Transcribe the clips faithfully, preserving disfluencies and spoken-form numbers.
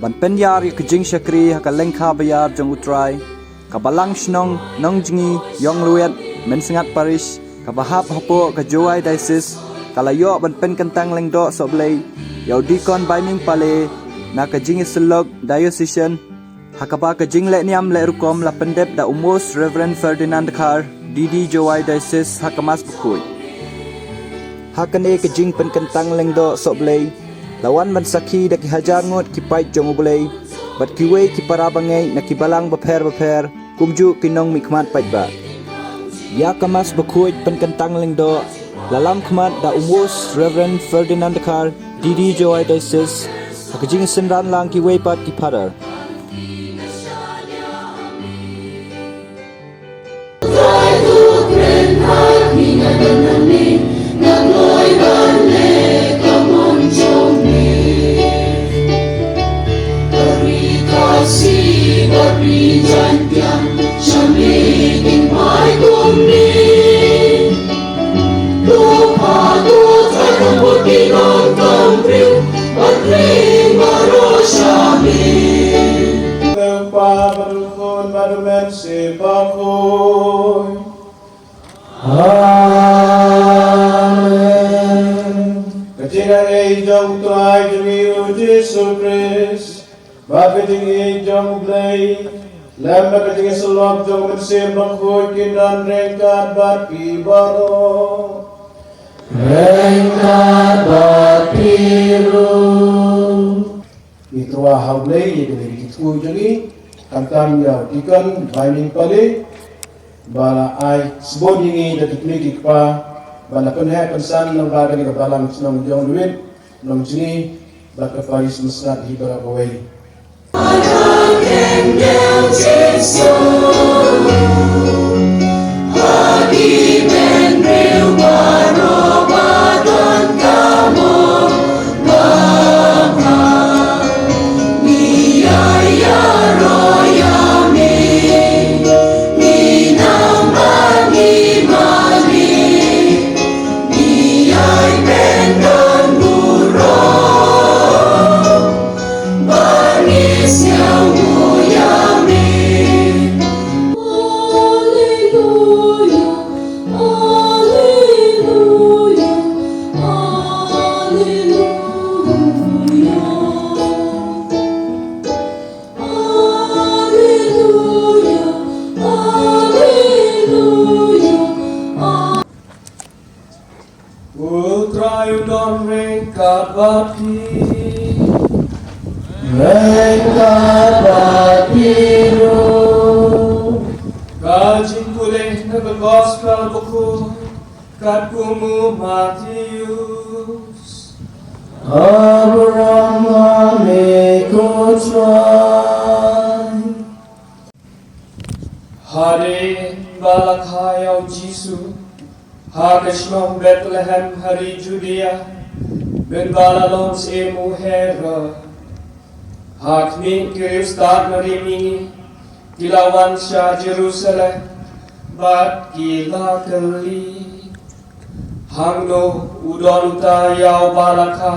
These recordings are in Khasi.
Ban pynïar ïa ka jingshakri ha ka lyngkha ba ïar jong U Trai, ka Balang Shnong Nongjngi Ïong Lwet, Mynsngat Parish, kaba hap hapoh ka Jowai Diocese, ka la ïoh ban pynkyntang lyngdoh sohblei ïa u Deacon Baiming Pale na ka jingïasyllok diocesan, ha kaba ka jingleh niam leh rukom la pyndep da u Most Reverend Ferdinand Dkhar, D D Jowai Diocese, ha ka Mass Bakhuid. Ha kane ka jingpynkyntang lyngdoh sohblei, la wan ban sakhi da ki hajar ngut ki paid jong U Blei bad kiwei ki para bangeit na ki balang bapher bapher, kumjuh ki nongmihkhmat paidbah. Ïa ka Mass Bakhuid pynkyntang lyngdoh la lam khmat da u Most Reverend Ferdinand Dkhar, D D Jowai Diocese, ha ka jingsynran lang kiwei pat ki Father. Kpa bad u Khun bad u Mynsiem Bakhuid. Amen. Ka jingaiei jong U Trai jong ngi U Jisu Khrist, bad ka jingïeit jong U Blei, lem bad ka jingïasyllok jong U Mynsiem Bakhuid, kin don ryngkat bad phi baroh. Ryngkat bad phi ruh. Ngi tyrwa ha U Blei ïa kine ki jingthmu jong ngi, khamtam ïa u Deacon Baiming Pale, ba la ai sbun ïa ngi da ki kmie ki kpa, ba la pynheh pynsan lyngba kane ka Balang Shnong Ïong Lwet Nongjngi bad ka Parish Mynsngat hi baroh kawei. U Trai u don ryngkat bad phi. Ryngkat bad phi ruh. Ka jingpule na ka Gospel bakhuid katkum u Mathaios. Khublei ïa me ko Trai. Hadien ba la kha ïa u Jisu ha ka shnong Bethlehem ha ri Judia, mynba la long syiem u Herod, ha khmih ki riewstad na ri mihngi ki la wan sha Jerusalem bad ki la kylli, hangno u don uta ïa uba la kha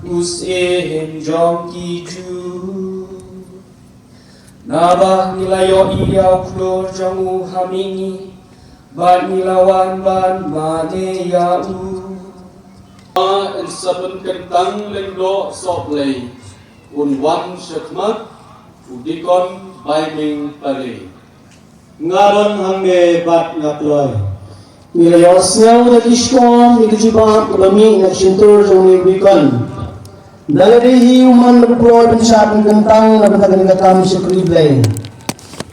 u syiem jong ki Jiw. Naba ngi la ïohi ïa u khlur jong u ha mihngi, bad ngi la wan ban mane ïa u. Ba yn sa pynkyntang lyngdoh sohblei, un wan shakhmat u Deacon Baiming Pale. Nga don hangne bad nga kloi. Ngi la ïohsngew da ki shkor ïa ka jubab kaba mih na ka shyntur jong une u Deacon. Da lade hi u mon bad u kloi ban shah pynkyntang na ka bynta kane ka kam shakri Blei.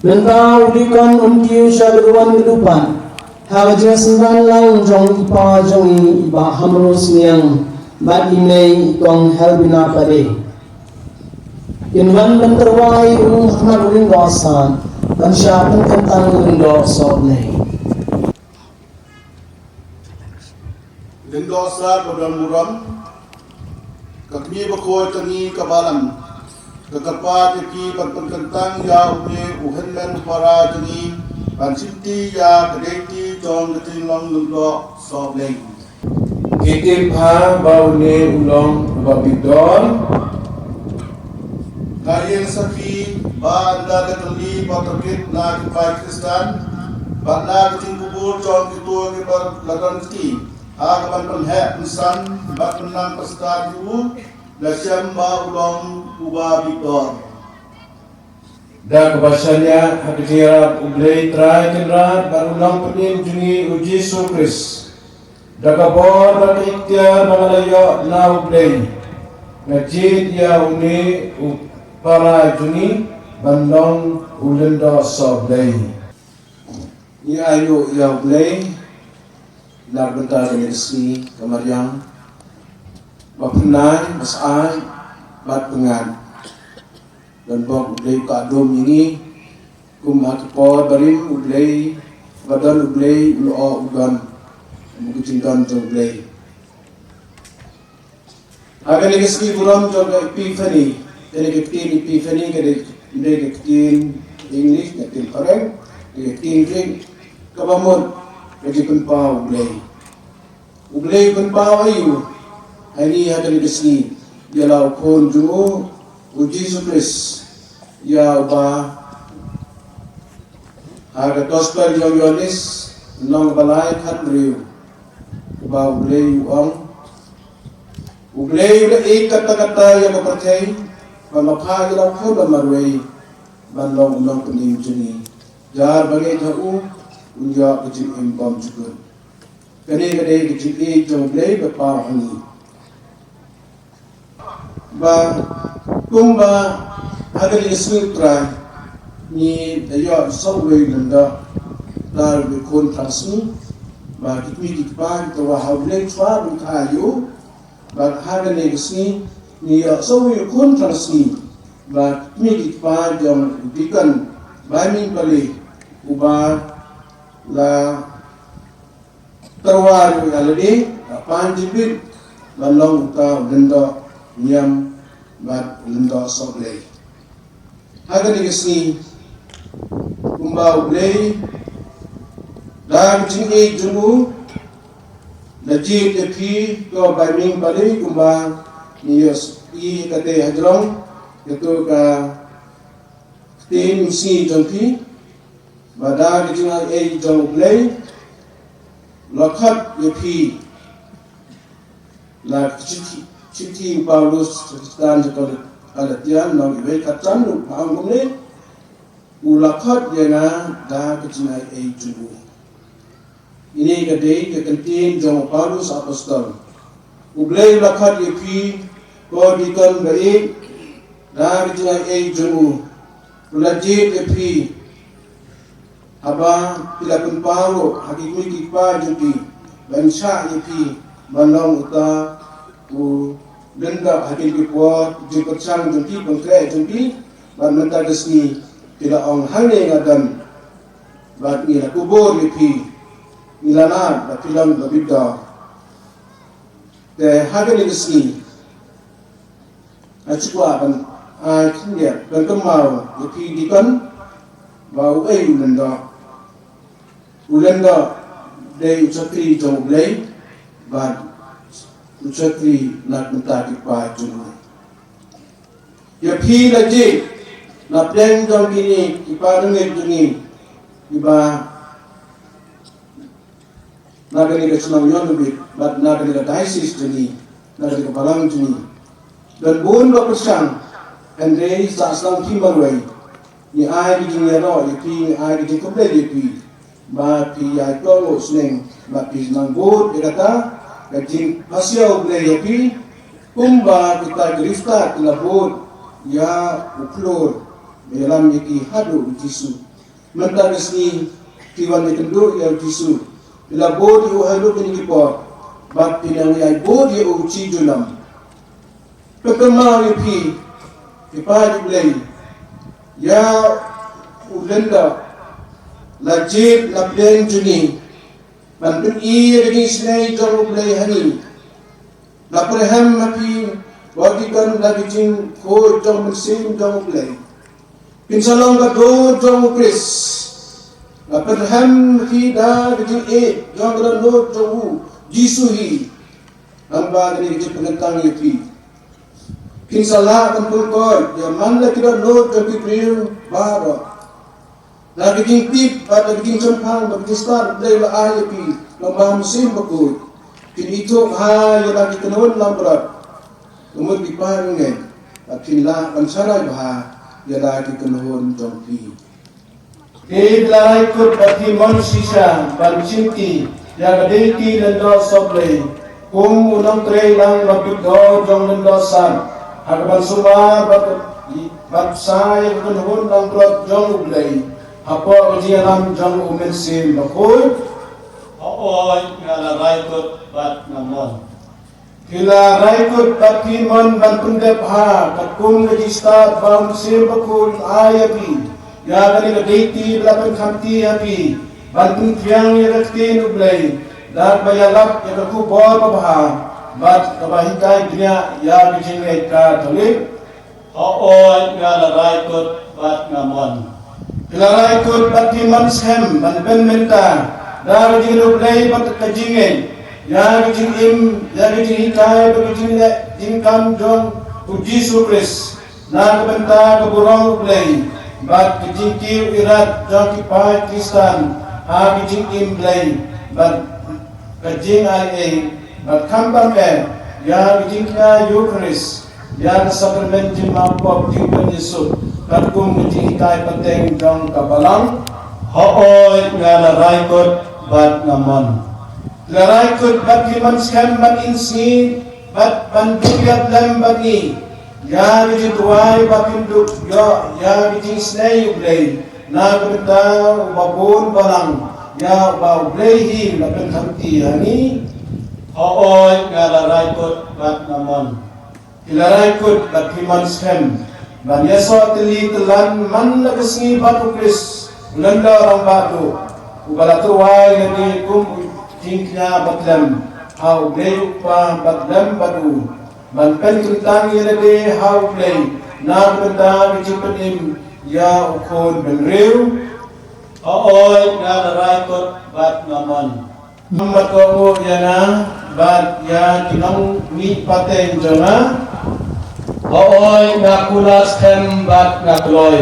Mynta u Deacon un kiew sha ka duwan ka dewpat ha ka jingsynran lang jong i kpa jong ngi i Bah Hamro Sniang bad i mei i Kong Helbina Pade. Kin wan ban tyrwa ïa u ha khmat u lyngdoh sad ban shah pynkyntang lyngdoh sohblei. Lyngdoh sad ba don burom. Ka kmie bakhuid ka ngi ka balang, ka kyrpad ïa phi ban pynkyntang ïa une u hynmen u para jong ngi ban shimti ïa ka dei ti jong ka jinglong lyngdoh sohblei. Ngi tip bha ba une u long uba bit don. Ka ïing sakhi ba ynda ka tylli ba pyrkhat na ki paid Khristan bad na ka jingkubur jong kito kiba la don kti ha kaban pynheh pynsan bad pynnang pyrshah ïa u, la shem ba u long uba bitor. Da kaba shaniah ha ka jingïarap U Blei Trai Kynrad bad U Nongpynim jong ngi U Jisu Khrist, da ka bor bad ka iktiar ba nga la ïoh na U Blei, nga jied ïa une u para jong ngi ban long u lyngdoh sohblei. Ngi aïu ïa U Blei na ka bynta kane ka sngi ka mariang ba pynai ba sah bad pyngngad. Don bok U Blei u ka dum ïa ngi kum ha ki por barim U Blei, ba don U Blei u lyoh u don, u ka jingdon jong U Blei. Ha kane ka sngi burom jong ka Epiphany, kane ka ktien Epiphany ka dei ka ktien English, ka ktien Phareng, ka ktien Greek, kaba mut ka jingpynpaw U Blei. U Blei u pynpaw aïu ha ngi ha kane ka sngi? Ïa la u khun jong u, u Jisu Khrist, ïa uba ha ka gospel jong u Ïoannis, lynnong ba lai khathynriew, uba U Blei u ong, U Blei u la ïeit katta katta ïa ka pyrthei, ba ma pha ïa la u khun ba marwei ban long u nongpynim jong ngi. Jar ba ngeit ha u, un ïoh ka jingim bymjukut. Kane ka dei ka jingïeit jong U Blei ba paw ha ngi. Ba kumba ha kane ka sngi U Trai ngi da ïoh sawei lyngdoh da u khun thrang sngi, ba ki kmie ki kpa ki thaw ha U Blei chwa ba ngi kha ïa u. Bad ha kane ka sngi ngi ïoh sawei u khun thrang sngi, ba ki kmie ki kpa jong u Deacon Baiming Pale, uba la tyrwa ruh ïa lade, la pan jingbit ban long uta u lyngdoh niam bad u lyngdoh sohblei. Ha kane ka sngi, kumba U Blei da ka jingïeit jong u la jied ïa phi, ko Baiming Pale, kumba ngi ïohi kata ha jrong kato ka ktien sngi jong phi, ba da ka jingaiei jong U Blei la khot ïa phi. Na ka shithi, shithi u Paulus sha ki Khristan sha ka Galatia, lynnong khatsan, u ong kumne, u la khot ïa nga da ka jingaiei jong u. Ine ka dei ka kyntien jong u Paulus apostol. U Blei u la khot ïa phi, ko deacon ba ïeit, da ka jingaiei jong u. U la jied ïa phi, haba phi la pynpaw ruh ha ki kmie ki kpa jong phi ban shah ïa phi ban long uta u lyngdoh ha kine ki por jingpyrshang jong phi, pynkhreh jong phi. Bad mynta ka sngi phi la ong, hangne nga don, bad ngi la kubur ïa phi, ngi la lap ba phi long ba bitar. Te ha kane ka sngi nga shu kwah ban ai khyndiat ban kynmaw ïa phi deacon, ba uei u lyngdoh. U lyngdoh dei u shakri jong U Blei, bad u shakri na ka bynta ki kpa jong u. Ïa phi la jied na pdeng jong kine ki para ngeit jong ngi, kiba na kane ka shnong Ïohnbit, bad na kane ka diocese jong ngi, na kane ka balang jong ngi. Don bun ba pyrshang, hynrei sa sdang phi marwei. Ngi ai ka jingïaroh ïa phi, ngi ai ka jingkhublei ïa phi ba phi ïai ïoh sneng, ba phi nang bud ïa kata ka jingpasiaw Blei ïa phi, kumba kita ki riewstad ki la bud ïa u khlur ba ïalam ïa ki haduh u Jisu. Mynta ka sngi phi wan ïakynduh ïa u Jisu, phi la bud ïa u haduh kine ki por, bad phi nang ïai bud ïa u shi junom. Phi kynmaw ïa phi, phi paid U Blei, ïa u lyngdoh la jied na pdeng jong ngi ban pyni ïa ka jingisynei jong U Blei ha ngi. La pyrshang ha phi, ko deacon, da ka jingkhuid jong u Mynsiem jong U Blei. Phin sa long ka dur jong U Khrist. La pyrshang ha phi da ka jingïeit jong ka dohnud jong u Jisu hi. Nangta kane ka jingpynkyntang ïa phi. Phin sa lah ban pynkoit ïa man la ki dohnud jong ki briew baroh. Na ka jingtip bad na ka jingshemphang bad ka jingstad U Blei u la ai ïa phi, Nongbuh Mynsiem Bakhuid, phin ithuh bha ïa la ki kynhun langbrot, ka mut ki paid bangeit, bad phin lah ban sharai bha ïa la ki kynhun jong phi. Phi la rai kut bad phi mon shisha ban shimti ïa ka deiti lyngdoh sohblei, kum u nongtrei lang ba bit dor jong lyngdoh san, ha kaban sumar bad, bad sa ïa ka kynhun langbrot jong U Blei hapoh ka jingïalam jong U Mynsiem Bakhuid. Hooid, nga la rai kut bad nga mon. Phi la rai kut bad phi mon ban pyndep bha katkum ka jingstad ba U Mynsiem Bakhuid u ai ïa phi ïa kane ka deiti ba la pynkhamti ha phi ban pynphriang ïa ka ktien U Blei, da kaba ïalap ïa ka khubor babha bad kaba hikai bniah ïa ka jingngeit Katholik. Hooid, nga la rai kut bad nga mon. Phi la rai kut bad phi mon skhem ban pynmynta da ka jingïaroh U Blei bad ka jingngeit ïa ka jingim, ïa ka jinghikai bad ka jingleh jingkam jong U Jisu Khrist na ka bynta ka burom U Blei bad ka jingkiew irat jong ki paid Khristan ha ka jingim Blei bad ka jingai ei bad kham bam eh ïa ka jingkñia Eukharist, ïa ka sakramen jingmap pop jingpynïasuk katkum ka jinghikai pateng jong ka Balang. Hooid, nga la rai kut bad nga mon. La rai kut bad phi mon skhem ban im sngi bad ban duh ïaid lem bad ngi ïa ka jingduwai ba phin dup ïoh ïa ka jingisynei U Blei na ka bynta uba bun balang, ïa uba U Blei hi la pynkhamti ha ngi. Hooid, nga la rai kut bad nga mon. Phi la rai kut bad phi mon skhem ban ïasoh tylli tyllan man la ka sngi bad U Khrist u lyngdoh rangbah duh, uba la tyrwa ïa lade kum u jingkñia bathlem ha U Blei U Kpa bad lem bad u, ban pynkyntang ïa lade ha U Blei na ka bynta ka jingpynim ïa U Khun Bynriew. Hooid, nga la rai kut bad nga mon. Namar ka u ïa nga bad ïa ki nongmihpat jong nga. Hooid, nga kular skhem bad nga kloi.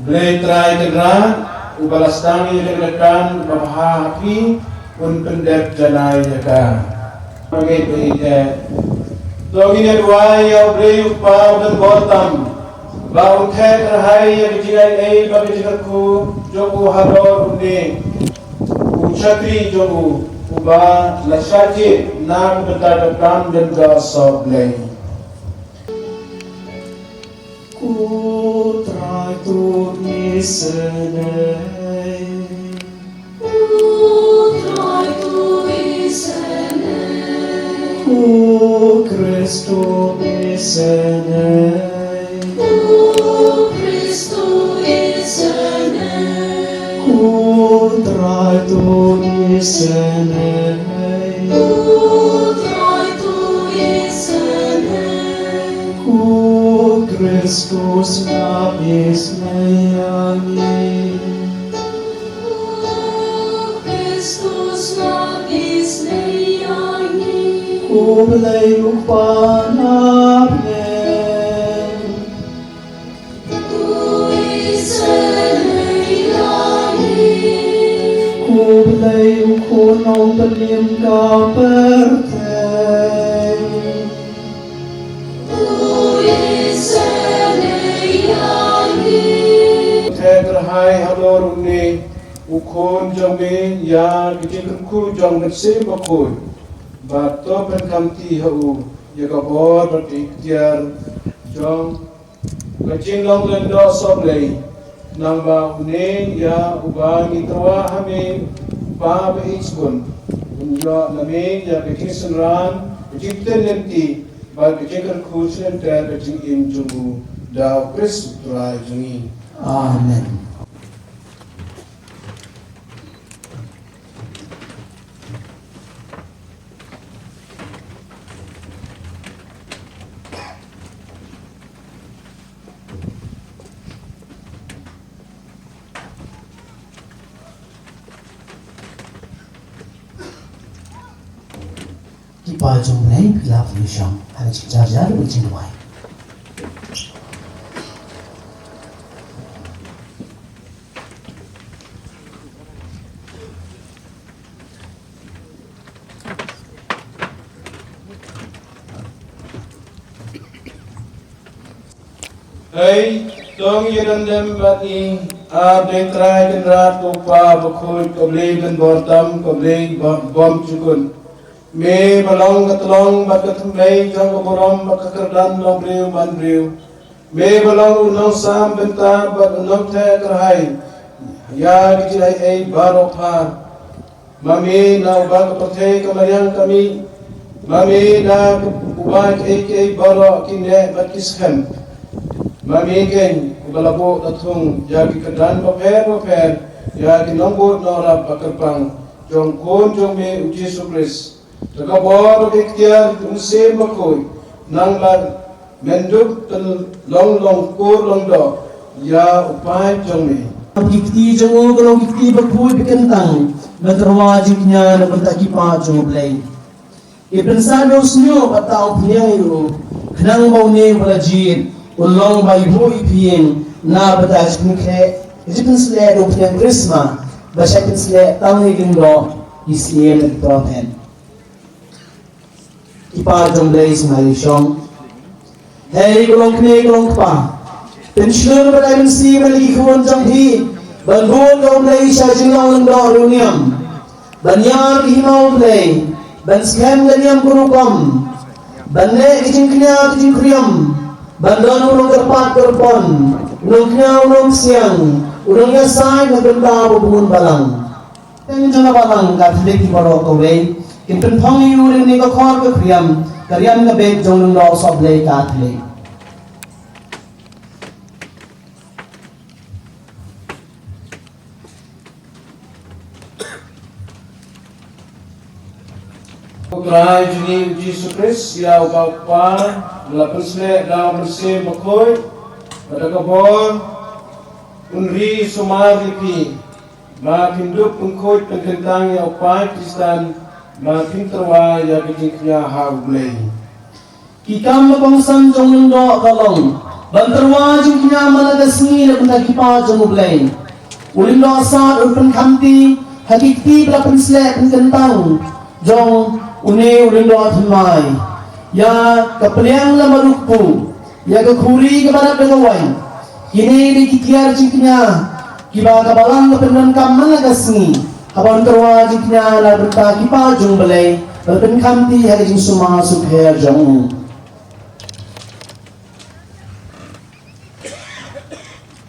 Blei Trai Kynrad, uba la sdang ïa kane ka kam kaba bha ha phi, un pyndep janai ïa ka. Ngi ïa, to ngin ïa duwai ïa U Blei U Kpa u donbor tam ba un theh kyrhai ïa ka jingai ei bad ka jingkyrkhu jong u halor une u shakri jong u, uba la shah jied na ka bynta ka kam lyngdoh sohblei. Ko Trai, to isynei. Ko Trai, to isynei. Ko Khrist, to isynei. Ko Khrist, to isynei. Ko Trai, to isynei. Ko Trai, to isynei. Ko Khrist, to sngap isynei ïa ngi. Ko Khrist, to sngap isynei ïa ngi. Ko Blei U Kpa na pdeng. To isynei ïa ngi. Ko Blei U Khun u pynim ka pyrthei. To isynei ïa ngi. Theh kyrhai halor une u Khun jong me ïa ka jingkyrkhu jong U Mynsiem Bakhuid, bad to pynkhamti ha u ïa ka bor bad ka iktiar jong ka jinglong lyngdoh sohblei, nangba une ïa uba ngi tyrwa ha me, Pa ba ïeit shibun, un ïoh na me ïa ka jingsynran, ka jingpynim lynti bad ka jingkyrkhu shlem ter ka jingim jong u, da U Khrist U Trai jong ngi. Amen. Ki Kpa jong U Blei, phi la pynshong ha ka jingjarjar bad jingduwai. Hei, to ngin ïadon lem bad ngi, A Blei Trai Kynrad, ko Kpa Bakhuid, ko Blei ban bor tam, ko Blei ba-, bymjukut. Me ba long ka tyllong bad ka thymmei jong ka burom bad ka kyrdan nongbriew manbriew. Me ba long u nongsam bynta bad u nongtheh kyrhai ïa ki jingaiei baroh phar. Ma me na uba ka pyrthei ka mariang ka mih. Ma me na uba kiei kiei baroh ki neh bad ki skhem. Ma me keiñ uba la buh da thung ïa ki kyrdan bapher bapher, ïa ki nongbud nongrap ba kyrpang jong u Khun jong me u Jisu Khrist. Da ka bor ka iktiar u Mynsiem Bakhuid, nang ba men dup pynlong long kur long doh ïa u paid jong me. Ki kti jong u ka long ki kti bakhuid ba kyntang, ban tyrwa jingkñia na bynta ki paid jong U Blei. Ki pynsad da u shñiuh bad da u pdiang ïa u, khnang ba une uba la jied un long ba ïoh ïa phi ïing na bynta jingpynkhreh, jingpynsleh da u pdiang krisma, ba shait pynsleh tang ïa ki lyngdoh, ki syiem, ki prophet. Ki paid jong U Blei, sngewbha ïashong. Hei ko longkmie ko longkpa, pynshlur bad ai mynsiem ïa ki khun jong phi ban bud ïa U Blei sha jinglong lyngdoh riewniam, ban ïar ki hima U Blei, ban skhem ka niam ka rukom, ban leh ki jingkñia ki jingkhriam, ban don u nongkyrpad kyrpon, u nongkñia u nongsiang, u nongïasaid na ka bynta ba bun balang. Teng jong ka balang Katholik baroh kawei kin pynphong ïa u ïa une ka khor ka khriam, ka riam ka beit jong u Lyngdoh Sohblei Katholik. Ko Trai jong ngi u Jisu Khrist, ïa uba u Kpa la pynsleh da u Mynsiem Bakhuid, bad da ka bor un ri sumar ïa phi. Ba phin dup pynkhuid pynkyntang ïa u paid Khristan, ba phin tyrwa ïa ka jingkñia ha U Blei. Ki kam ba kongsan jong u lyngdoh ka long ban tyrwa jingkñia man la ka sngi na bynta ki paid jong U Blei. U Lyngdoh Sad un pynkhamti ha ki kti ba la pynsleh pynkyntang jong une u lyngdoh thymmai, ïa ka pliang lem bad u kpu, ïa ka khuri kaba dap da ka waiñ. Kine dei ki tiar jingkñia kiba ka balang ka pyndonkam man la ka sngi, haba un tyrwa jingkñia na bynta ki paid jong U Blei, bad pynkhamti ha ka jingsumar sukher jong u.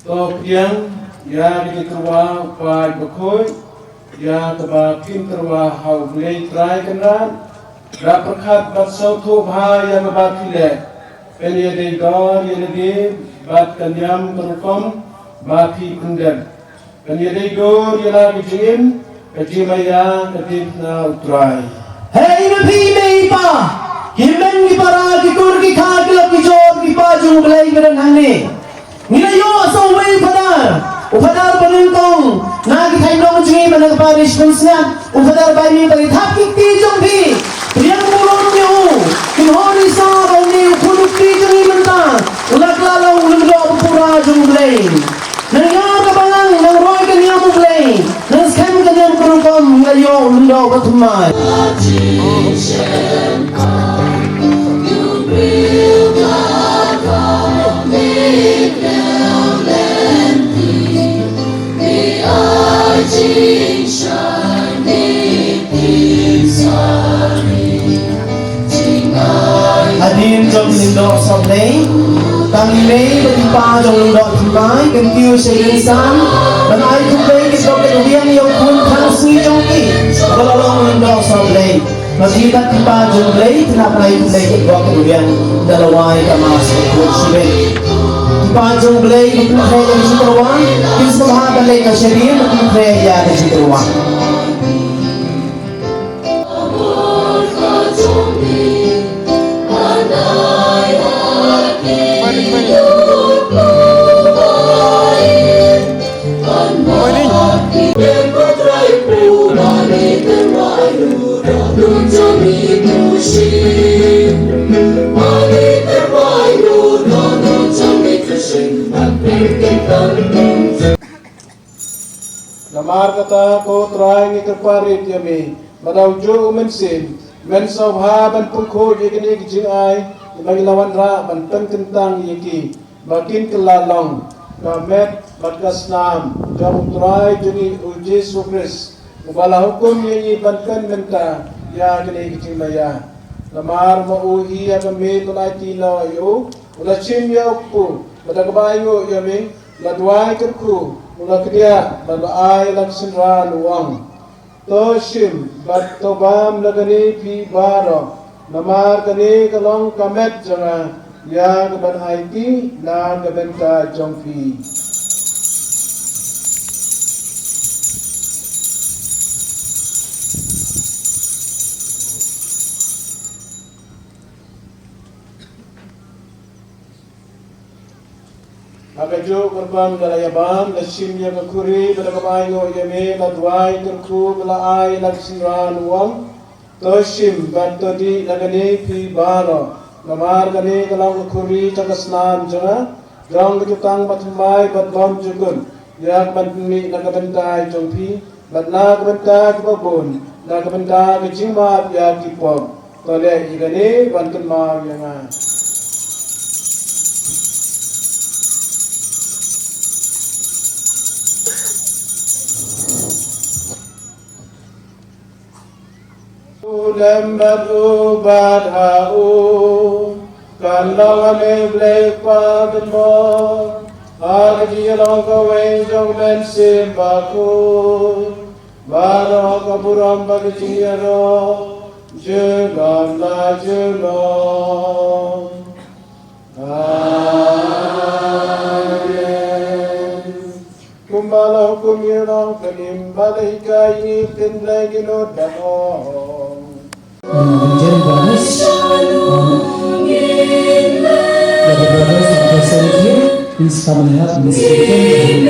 To pdiang ïa ka jingtyrwa u paid bakhuid, ïa kaba phin tyrwa ha U Blei Trai Kynrad, da pyrkhat bad sngewthuh bha ïa kaba phi leh. Phin ïadei dor ïa lade bad ka niam ka rukom ba phi pyndep. Phin ïadei dur ïa la ka jingim, ka jingmaïa ka dei na U Trai. Hei ma phi mei pa, ki hynmen ki para, ki kur ki kha, ki lok ki jor, ki paid jong U Blei ki don hangne. Ngi la ïoh sa uwei u phadar, u phadar ba nyngkong na ki thaiñ long jong ngi, ba na ka parish Mynsngat, u phadar ba ngi, ba ngi thap ki kti jong phi. Pdiang burom ïa u, kynhun ïa sa ba une u khun u kti jong ngi mynta u la kylla long u lyngdoh ba pura jong U Blei. Nang ïar ka balang, nang roi ka niam U Blei, nang skhem ka niam ka rukom, ngi la ïoh u lyngdoh ba thymmai. Hadien jong ki lyngdoh sohblei, tang i mei bad i pa jong u lyngdoh thymmai kin kiew sha ïing sam ban ai khublei ki jong ki rwiang ïa u khun thangsngi jong ki ba la long lyngdoh sohblei. Bad ki bad ki pa jong U Blei, ki la pynai U Blei ki bok ki rwiang da la wai ka mass ka kut shibit. Ki pa jong U Blei ki pynkhreh ïa ka jingtyrwa, kin sngewbha ban leit na shadien ban pynkhreh ïa ka jingtyrwa. Namar kata ko Trai ngi kyrpad ïa me, ba da u juh u mynsiem, men sngewbha ban pynkhuid ïa kine ki jingai, ba ngi la wanrah ban pynkyntang ïa ki, ba kin kylla long ka met bad ka snam jong u Trai jong ngi u Jisu Khrist, uba la hukum ïa ngi ban pynmynta ïa kine ki jingmaïa. Namar ma u hi ïa ka miet u la aiti noh ïa u, u la shim ïa u kpu, bad da kaba ainguh ïa me, la duwai kyrkhu, u la kdiah, bad la ai la ka synran, u ong: To shim bad to bam na kane phi baroh, namar kane ka long ka met jong nga, ïa kaban aiti na ka bynta jong phi. Ha kajuh kyrpang da la ïa bam, la shim ïa ka khuri, bad da kaba ainguh ïa me, la duwai kyrkhu, bad la ai la ka synran, u ong: To shim bad to dih na kane phi baroh, namar kane ka long ka khuri jong ka snam jong nga, jong ka jutang bathymmai bad bymjukut, ïa kaban pynmih na ka bynta jong phi bad na ka bynta kiba bun, na ka bynta ka jingmap ïa ki pop. To leh ïa kane ban kynmaw ïa nga. U lem bad u bad ha u kan long ha me Blei Kpa Baroh, ha ka jinglong kawei jong u Mynsiem Bakhuid, baroh ka burom bad ka jingïaroh junom la junom. Amen. Kumba la hukum ïa u nongpynim, ba la hikai ïa ngi, pynlong ïa ngi nud ban ong. Now, Evangelic brothers, uh, the brothers are present here. Please come and help Miss Vivian.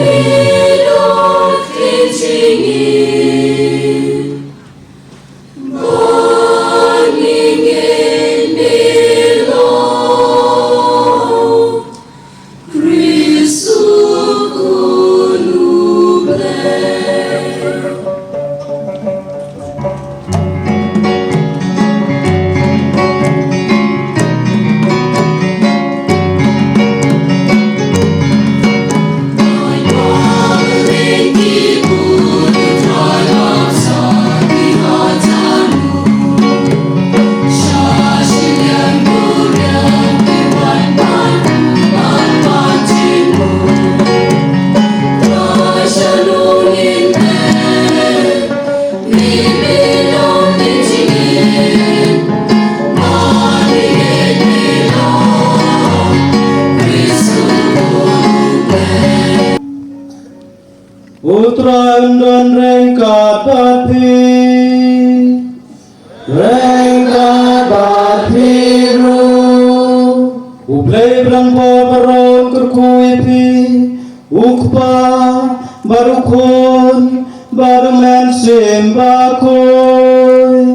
U Trai un don ryngkat bad phi. Ryngkat bad phi ruh. U Blei ba long bor baroh un kyrkhu ïa phi, u Kpa, bad u Khun, bad u Mynsiem Bakhuid.